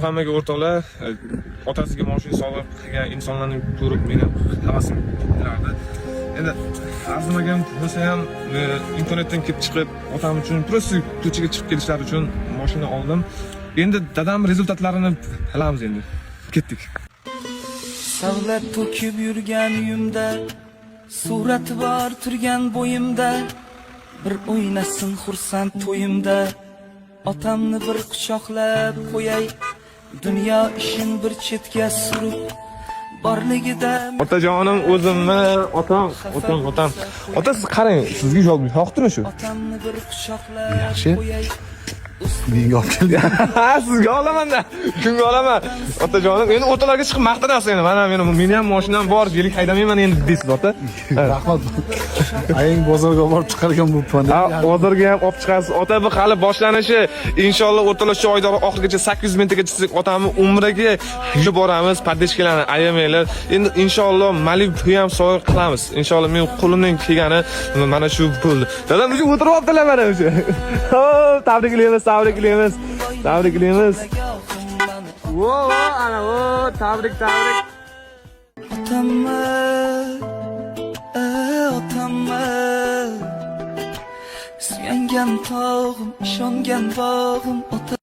Hammaga o'rtoqlar, otasiga mashina sovg'a qilgan insonlarni ko'rib meni havasim kelardi. Endi arzimagan bo'lsa ham, imkoniyatdan kelib chiqib, otam uchun, просто ko'chaga chiqib kelishlari uchun mashina oldim. Endi dadam результат larini bilamiz endi. Ketdik. Savlat to'kib yurgan uyimda, surati bor turgan bo'yimda, bir o'ynasin xursand to'yimda. Otamni bir quchoqlab qo'yay, dunyo ishin bir chetga surib, borligida Otajonim, o'zimni otam, otam, otam. Ota, siz qarang, sizga yoqdimi shu? Otamni bir quchoqlab Yaxshi. qo'yay. Menga olib keldi. Ha, sizga olaman-da. Kunga olaman. Otajonim, endi o'rtalarga chiqib maqtanasiz endi. Mana meni ham mashinam bor, велик haydamayman endi deysiz, ota. Rahmat. Aying bozorga olib borib chiqargan bo'libman. Ha, bozorga ham olib chiqasiz. Ota, bu hali boshlanishi. Inshaalloh, o'rtalar, shu oyda oxirigacha 800 mingtagacha siz otamni umriga yuboramiz. Поддержка larni ayamanglar. Endi inshaalloh Malibu ham sovg'a qilamiz. Inshaalloh, men qo'limdan kelgani mana shu bo'ldi. Dadam o'sha o'tiryaptilar mana o'sha. Hop, tabriklaymiz, tabriklaymiz. Tabriklaymiz. Vo, vo, ana vo, tabrik, tabrik. Otamni, otamni, suyangan tog'im, ishongan bog'im, ota.